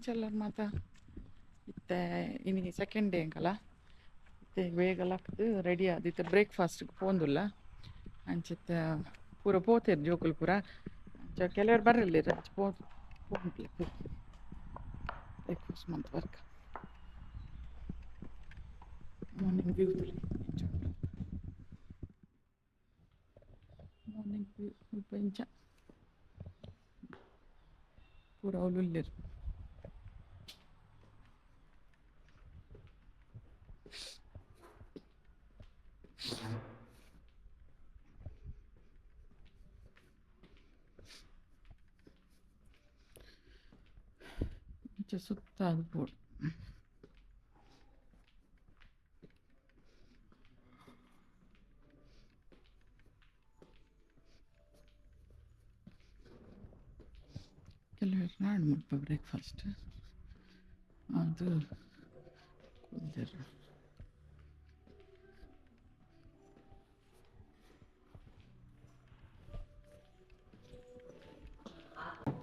ಎಂಚೆಲ್ಲರ್ ಮಾತ? ಇತ್ತೆ ಇನಿ ಸೆಕೆಂಡ್ ಡೇ ಎಂಕಲ. ಇತ್ತೆ ಬೇಗ ಲಕ್ಕ್‌ದ್ ರೆಡಿ ಆದ್ ಇತ್ತೆ ಬ್ರೇಕ್ಫಾಸ್ಟ್ ಪೋಂದುಲ್ಲ. ಅಂಚಿತ್ತ ಪೂರ ಪೋತೆರ್ ಜೋಕುಲು ಪೂರ. ಅಂಚ ಕೆಲವೆರ್ ಬರಲ್ಲೆರ್, ಅಂಚ ಪೋಂಪ್ಲೆ ಬ್ರೇಕ್ಫಾಸ್ಟ್ ಮಂತ್ ಬರ್ಕ. ಮಾರ್ನಿಂಗ್ ವ್ಯೂ ತೂಲೆ ಎಂಚ ಉಂಡು. ಮಾರ್ನಿಂಗ್ ವ್ಯೂ ಮುಲ್ಪ ಇಂಚ ಪೂರ ಅವ್ಲು ಉಲ್ಲೆರ್. ಇಂಚ ಸುತ್ತಾದ್ ಪೋಡು. ಕೆಲವೆರ್ ನಾಡ್ ಮುಲ್ಪ ಬ್ರೇಕ್ಫಾಸ್ಟ್ ಅದು ಕುಲ್ದೆರ್.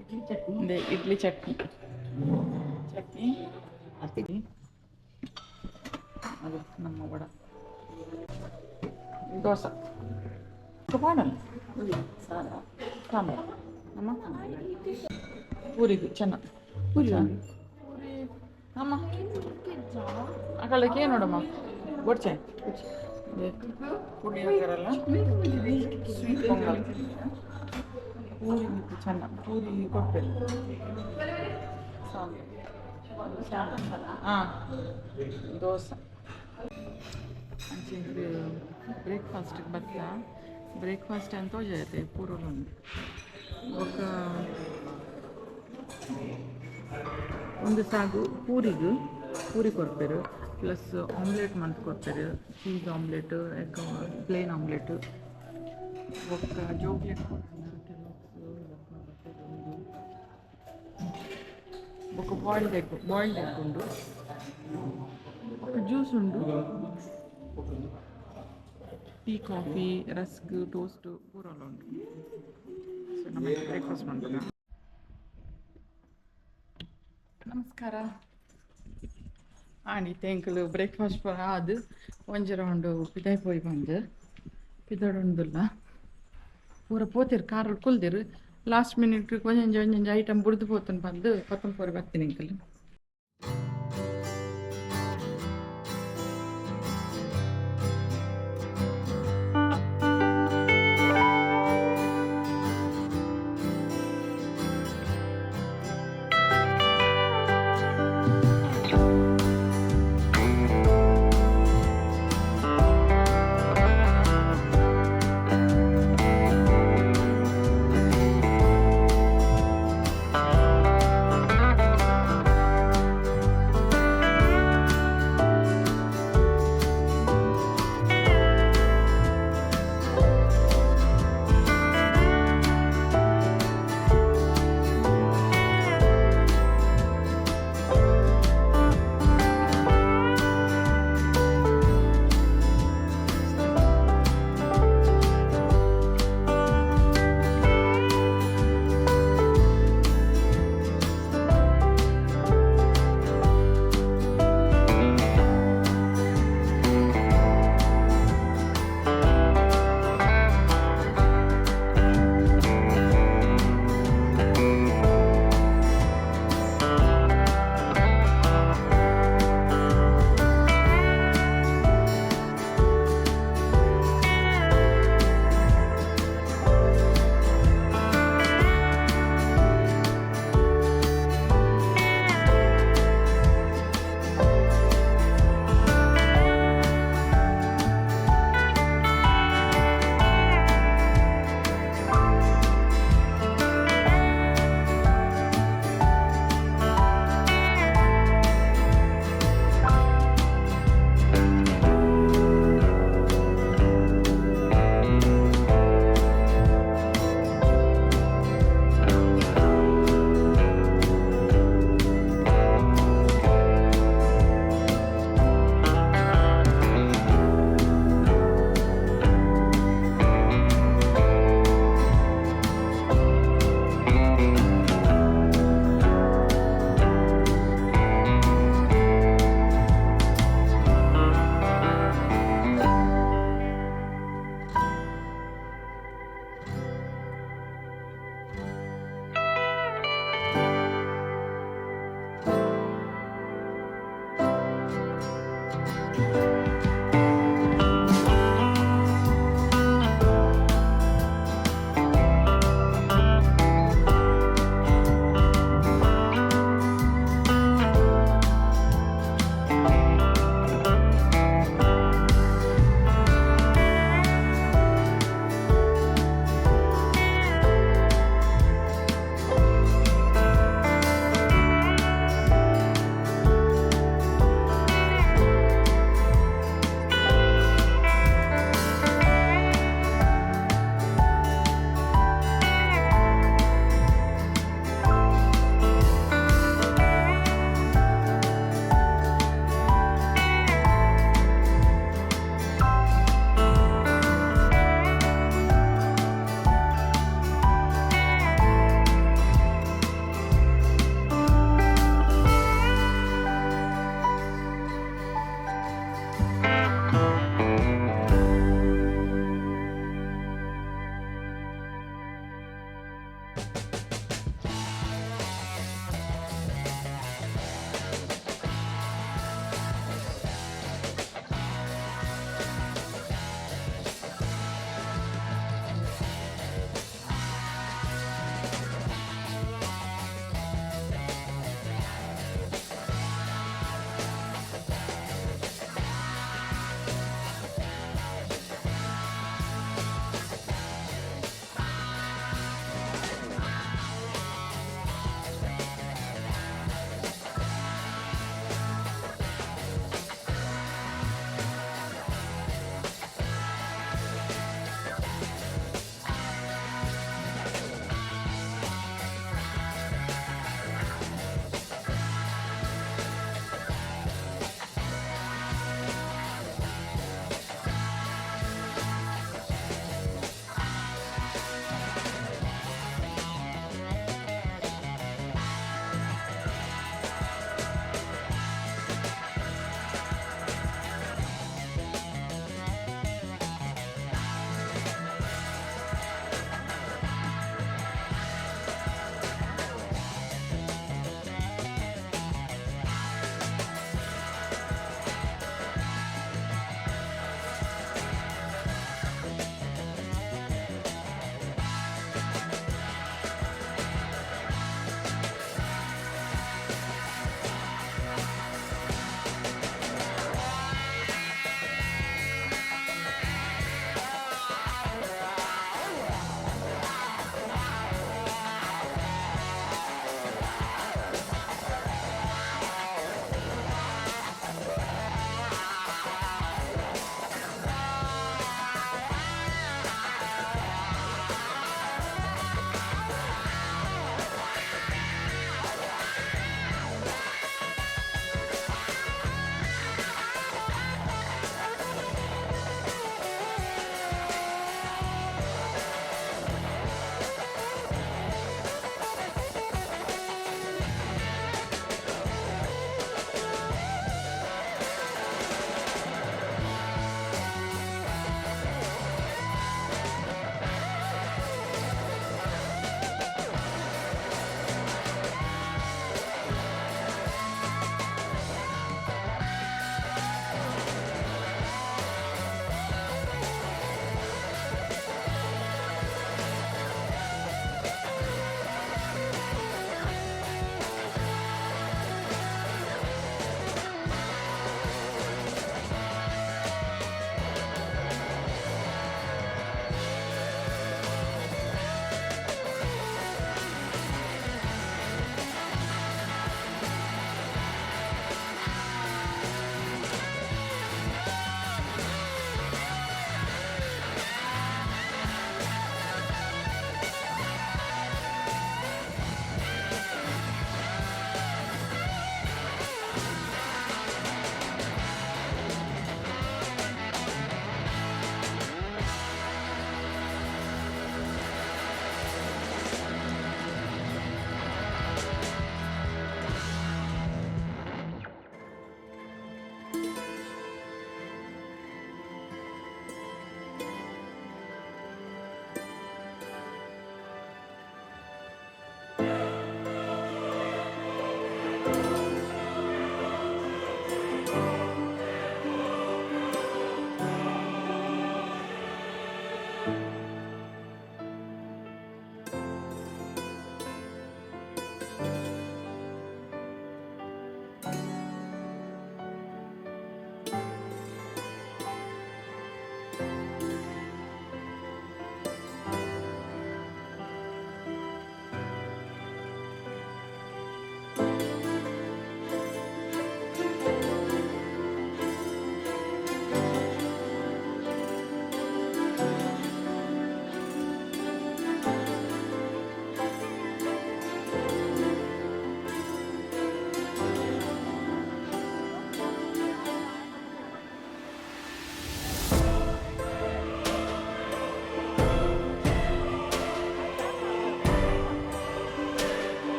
ಇಡ್ಲಿ ಚಟ್ನಿ. ಉಂದೆ ಇಡ್ಲಿ ಚಟ್ನಿ ಚಟ್ನಿ ಅತ್ತಿಗೆ. ಅದು ನಮ್ಮ ವಡ, ದೋಸೆ ಪಾಡಲ್ಲ. ಸಾರ. ಸಾಂಬಾರ್. ನಮ್ಮ ಪೂರಿಗೆ ಚೆನ್ನ. ಪೂರಿ. ಪೂರಿ ನಮ್ಮ ಅಕಳಕ್ಕೆ ನೋಡಮ್ಮ, ಬೊಡ್ಚೆ ಪುಡಿ ಹಾಕಾರಲ್ಲ. ಸ್ವೀಟ್ ಪೊಂಗಲ್, ಪೂರಿ ಮಿತ್ತು ಚೆನ್ನ ಪೂರಿ ಕೊಡ್ಪೇರು. ಸಾಂಬಾರ್, ಹಾಂ, ದೋಸೆ. ಅಂಚೆ ಬ್ರೇಕ್ಫಾಸ್ಟ್ಗೆ ಬತ್ತ. ಬ್ರೇಕ್ಫಾಸ್ಟ್ ಅಂತ ತೋಜಾಯ್ತೆ ಪೂರೊಲುಂಡು. ಬೊಕ್ಕ ಒಂದು ಸಾಗು ಪೂರಿಗ್ ಪೂರಿ ಕೊರ್ಪೆರ್, ಪ್ಲಸ್ ಆಮ್ಲೆಟ್ ಮಂತ್ ಕೊರ್ಪೆರ್, cheese omelette, egg, plain omelette. ಬೊಕ್ಕ ಜೋಕ್ಲೆಗ್ ಕೆಲೋಗ್ಸ್ ಬೊಕ್ಕ ಬಟರ್ ಉಂಡು. ಬೊಕ್ಕ ಬಾಯ್ಲ್ಡ್ ಎಗ್ ಉಂಡು. ಬೊಕ್ಕ ಜ್ಯೂಸ್ ಉಂಡು. ಟೀ, ಕಾಫಿ, ರಸ್ಕ್, ಟೋಸ್ಟ್ ಪೂರಲ ಉಂಡು. ಸೊ ನಮ್ಮ ಬ್ರೇಕ್ಫಾಸ್ಟ್ ಮಾಡ್ಬೋದಾ? ನಮಸ್ಕಾರ. ಆಂಡ್ ಇತ್ತೆ ಎಂಕುಲು ಬ್ರೇಕ್ಫಾಸ್ಟ್ ಪೂರ ಆದ್ ಒಂಜಿ ರೌಂಡ್ ಪಿದಾಯಿ ಪೋಯಿ ಬಂದು ಪಿದಡೊಂದುಲ್ಲ. ಪೂರ ಪೋತೆರ್, ಕಾರಲ್ಲಿ ಕುಲ್ದೆರ್. ಲಾಸ್ಟ್ ಮಿನಿಟ್ ಒಂಜೊಂಜಿ ಒಂಜೊಂಜಿ ಐಟಮ್ ಬುಡ್ದು ಪೋತುಂಡು ಪಂದ್ ಪತ್ತೊಂಪೊರೆ ಬತ್ತಿನ ಎಂಕುಲು.